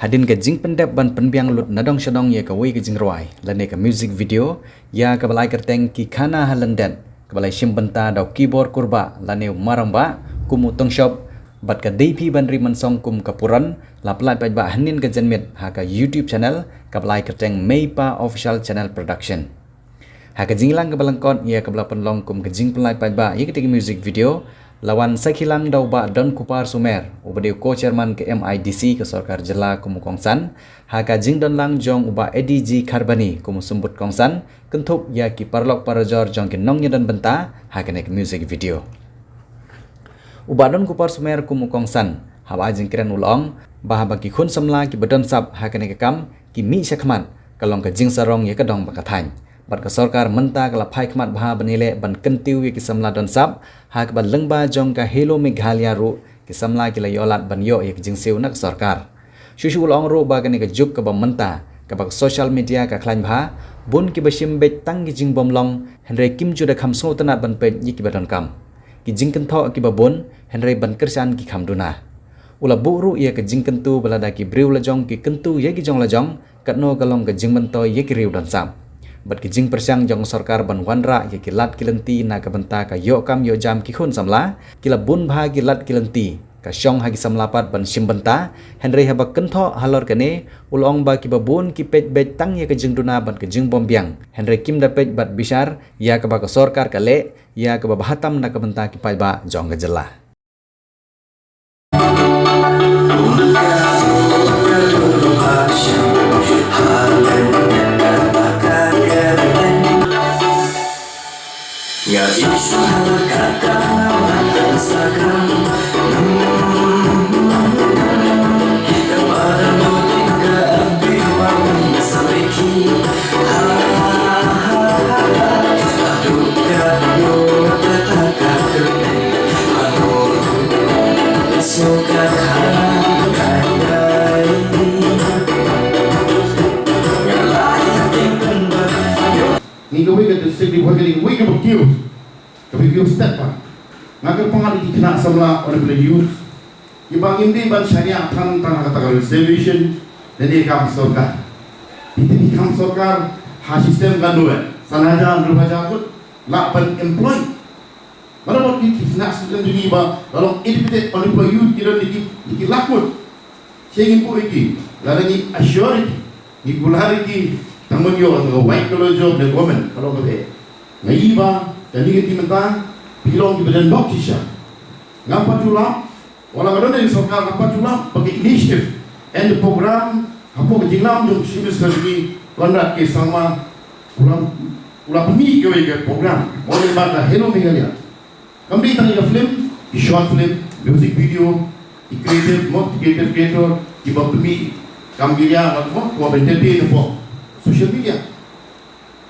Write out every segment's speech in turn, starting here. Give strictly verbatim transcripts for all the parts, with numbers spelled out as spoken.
Hadien ka jingpyndep ban pynbiang lut na dong sha dong ïa kawei ka jingrwai lane ka music video ïa kaba la ai kyrteng Ki Khana Ha Lyndet, kaba la shim bynta da u Kibor Kurbah lane u Marangbah kum u tongshop, bad ka Dei Phi Ban Ri Mansong kum ka puron, la pynlait paidbah hynnin ka janmiet ha ka YouTube channel kaba la ai kyrteng Meipa Official Channel Production. Ha ka jingïalang kaba lyngkot ïa kaba la pynlong kum ka jingpynlait paidbah ïa katei ka music video, la wan sakhi lang da u Bah Donkupar Sumer, uba dei u co-chairman ka M I D C ka sorkar jylla kum u kongsan, ha ka jingdon lang jong u Bah Eddie G Kharbani kum u symbud kongsan, kynthup ïa ki paralok parajor jong ki nongïadon bynta ha kane ka music video. U Bah Donkupar Sumer kum u kongsan, haba ai jingkren u la ong ba haba ki khun samla kiba don sap ha kane ka kam ki mih shakhmat, ka long ka jingsarong ïa ka dong bad ka thaiñ. Bad ka sorkar mynta ka la phai khmat bha ban ïaleh ban kyntiew ïa ki samla don sap, ha kaba lyngba jong ka Hello Meghalaya ruh ki samla ki la ïoh lad ban ïoh ïa ka jingsiew na ka sorkar. Shuh shuh u la ong ruh ba kane ka juk kaba mynta, kaba ka social media ka khlaiñ bha, bun kiba shim beit tang ki jingbymlong, hynrei kim ju da kham sngewtynnad ban peit ïa kiba donkam. Ki jingkynthoh kiba bun, hynrei ban kyrshan ki kham duna. U la buh ruh ïa ka jingkyntu ba lada ki briew lajong ki kyntu ïa ki jong lajong, katno ka long ka jingmyntoi ïa ki riew don sap. Bad ki jingpyrshang jong ka sorkar ban wanrah ïa ki lad ki lynti na ka bynta ka ïoh kam ïoh jam ki khun samla, ki la bun bha ki lad ki lynti, ka shong ha ki samla pat ban shim bynta, hynrei haba kynthoh halor kane, u la ong ba kiba bun ki peit beit tang ïa ka jingduna bad ka jingbymbiang, hynrei kim da peit bad bishar ïa kaba ka sorkar ka leh, ïa kaba bha tam na ka bynta ki paidbah jong ka jylla. Ngi kawei ka district, ngi kawei ka, kawei ka kiew, kawei ka kiew state ba nga kyrpad ïa ki khynnah samla, honorable youth, kiba ngim dei ban shaniah than tang ha kata ka reservation lane kam sorkar. Phi tip, kam sorkar ha system ka nut, san hajar, hynriew hajar ngut lah ban employ. Mano mano ki khynnah student jong ngi ba la long educated, unemployed youth ki don ïa ki, ïa ki lak ngut. Shen ngin buh ïa ki, lada ngi assure ïa ki, ngi kular ïa ki, tang ban ïoh ka white collar job na government, ka long kaba eh. Nga ïohi ba kane ka dei mynta, phi long kiba don bok shisha. Ngam pat ju lap, wat la ka don ka sorkar, ngam pat ju lap ba ka initiative and the program hapoh ka jingïalam jong Chief Minister Conrad K Sangma, u la, u la pynmih kawei ka program, mo, lyngba ka Hello Meghalaya. Kam dei tang ïa ka film, ki short film, music video, ki creative, mo, ki creative creator kiba pynmih kam kiba ïa, mo, kiba entertain hapoh social media.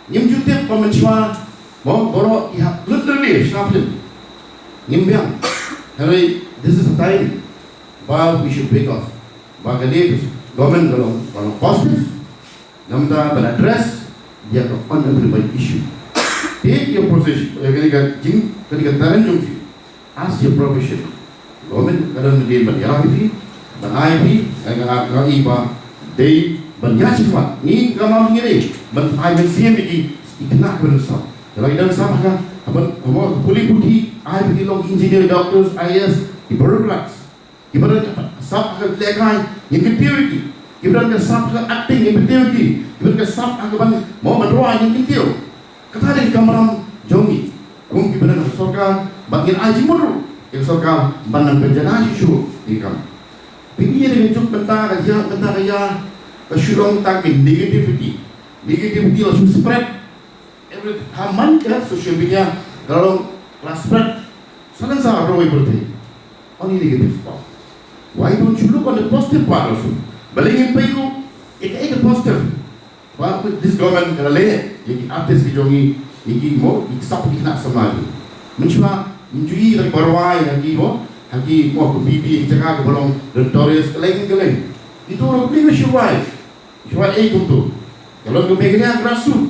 Ngim ju tip ba mynshuwa, mo, baroh ki hap literally shna film. Ngim biang. Hynrei this is a time ba we should wake up. Ba ka dei government ka long, ka long positive. Namar ban address ïa ka unemployment issue. Take your position, ïa kane ka jing, kane ka talent jong phi. As your profession. Government ka don dei ban ïarap ïa phi, ban ai phi, nga, nga, nga i ba dei ban ïa shi khmat. Ngi ka ma ngi dei ban ai ban siem ïa ki, ki khynnah ki ba don sap. Lada ki don sap ha ka, ha ban, ha ban pule puthi, ai phi ki long engineer, doctors, I A S, ki bureaucrats. Kiba don ka sap ha ka lehkai, ngin kyntiew ïa ki. Kiba don ka sap ha ka acting, ngin kyntiew ïa ki. Kiba don ka sap ha ka ban, mo, ban rwai, ngin kyntiew. Kata dei ka kamram jong ngi kum kiba don ha ka sorkar, bad ngin ai jingmut ruh ïa ka sorkar ban nang pynjanai shuh shuh ïa ka kam. Phi ïohi ïa ka juk mynta ka ïa, mynta ka ïa, ka shu long tang ka negativity. Negativity la shu spread. Every, ha man ka social media ka long la spread. Sa kan sa roi berarti. Only negative part. Why don't you look on the positive part also? Balei ngim peit ruh ïa ka, ïa ka positive. Ba this government ka la leh ïa ki artist ki jong ngi, ïa ki, mo, ïa ki sap ki khynnah samla jong ngi. Mynshuwa, mynjur ïa ki ba rwai, ïa ki, mo, ha ki, mo, ka B B, ïa ki jaka kiba long notorious, ka leng, ka leng. Ntu ruh ka mynshuwa. Shuwa ei kumto. Ka long ka Meghalaya grassroot.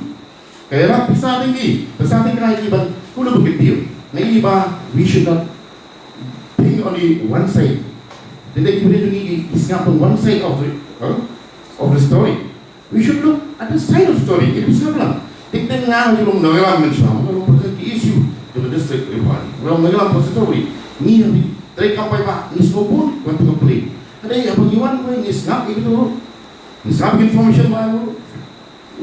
Ka ïarap pisa tang ki, pisa tang ka ïa ki ban, kumno ba ki deal. Nga i ba we should not think only one side. Tang da ki briew jong ngi ki sngap on one side of the, Huh? Of the story. We should look at the side of story. It is problem. Tik tik nga ha jong Nagaland men sha, nga long person ki issue to the district Ri Bhoi. Nga long Nagaland person story. Ni ha bi try kam pai ba ni sngewbun wan tu play. Ada ya bagi wan ko ni sngap itu. Ni sngap information ba ru.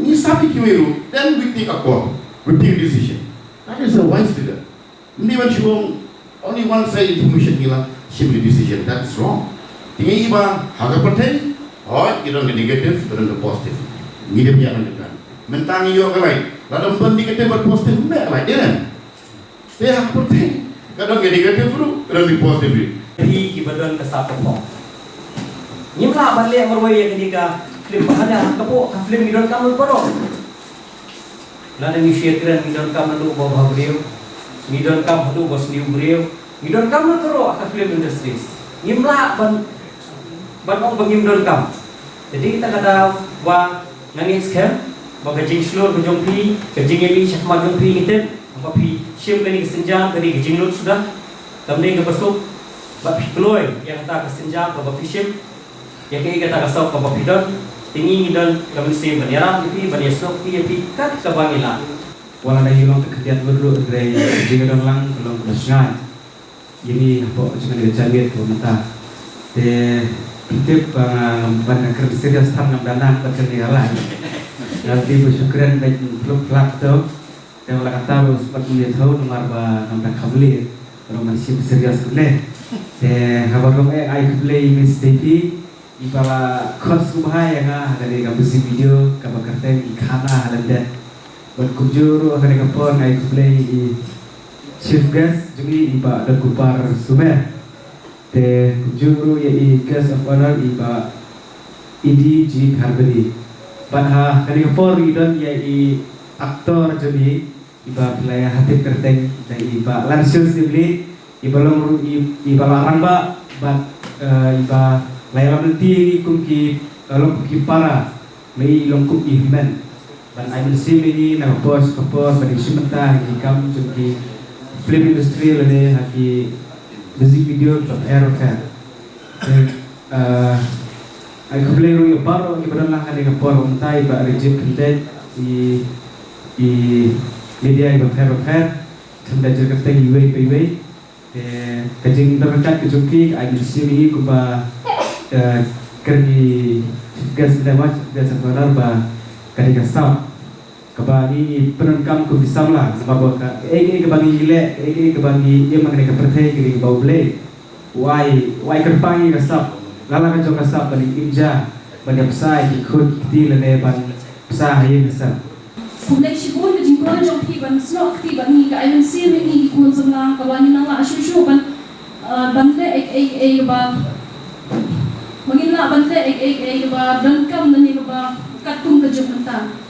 Ni sngap ki kiwi ru. Then we take a call. We take a decision. That is a wise leader. Hindi man shibong only one side information ngi la shim ki decision. That is wrong. Tingi iba ha ka pyrthei, hoi, ki don ka negative, ki don ka positive. Ngi dem ïa ka kan. Mentang ïoh ka lai. La don ban negative bad positive, me ka lai. Ïa. Te ha ka pyrthei ka don ka negative ruh, ka don ka positive ruh. Hi ki ba don ka sap ka phong. Ngim lah ban leh marwei ïa kane ka film ba hana ka po ka film ngi don kam lut baroh. Lada ngi share kren ngi donkam naduh ba bha briew, ngi donkam haduh ba sniew briew, ngi donkam na karo ha ka film industries. Ngim lah ban ban ong ba ngim donkam. Jadi kita ka daw ba nga ngeit skhem ba ka jingshlur ka jong phi, ka jingïamih shakhmat jong phi ngi tip ba phi shim kane ka sienjam, kane ka jinglut suda. Kam dei kaba suk ba phi kloi ïa kata ka sienjam kaba phi shim. Ïa kaei kata ka sap kaba phi don, te ngi ngi don ka mynsiem ban ïarap ïa phi, ban ïasnoh kti ïa phi kat kaba ngi lah. Wat la dang ïa long ka khyndiat wut ruh, hynrei ka jingdon lang ka long kaba shngaiñ. Ïa ngi hapoh jong kane ka janmiet kaba mynta. Te tip ba nga ban dang kren serious tam ngam da nang bad kane ka rai. Nga tip ba shu kren beit phluk phlak to. Te wat la katta ruh spat ngam ïathuh namar ba ngam da khablei. Ruh ngan shim serious kumne. Te haba long eh ai khublei Miss Devi. Iba la khot sngewbha ïa nga ha kane ka music video kaba kyrteng I Khana Ha Lyndet. Bad kumjuh ruh ha kane ka por nga ai khublei i chief guest jong ngi i Bah Donkupar Sumer. Te kumjuh ruh ïa i guest of honor i Bah Idi G Kharbari. Bad ha kane ka por ngi don ïa i actor jong ngi iba phi la ïa hatip kyrteng da i Bah Lancius Sibley, iba long ruh i, iba la rangbah bad, eh, iba la ïalam lynti ïa ngi kum ki, eh, long kum ki para, lei i long kum i hynmen. Ban ai mynsiem ïa ngi na ka por sha ka por ban ïashim bynta ha ki kam jong ki film industry lane ha ki music video kiba pher bapher. Te, eh, ai khublei ruh ïa baroh kiba don lang ha kane ka por ba mynta, i Bah Rajiv Khyndait, i, i media iba pher bapher, khyndai jur kyrteng iwei pa iwei. Te ka jingdon ryngkat ka jong ki ka ai mynsiem ïa ngi kumba, eh, kren i chief guest mynta, ba chief guest of honor ba ka dei ka sap kaba ngi ngi pyndonkam kum ki samla, namar ba ka, kaei kaei kaba ngi leh, kaei kaei kaba ngi im ha kane ka pyrthei ka dei kaba U Blei u ai, u ai kyrpang ïa ka sap, lada ka jong ka sap ba ngi im ja ban ïa bsa ïa ki khun ki kti lane ban bsa ha ïing ha sem. Khublei shibun ka jingkren jong phi ban snoh kti bad ngi, ka ai mynsiem ïa ngi ki khun samla kaba ngin nang lah shuh shuh ban, ah, ban leh ei ei ei kaba, ba ngin lah ban leh ei ei ei kaba donkam lane kaba katkum ka juk mynta.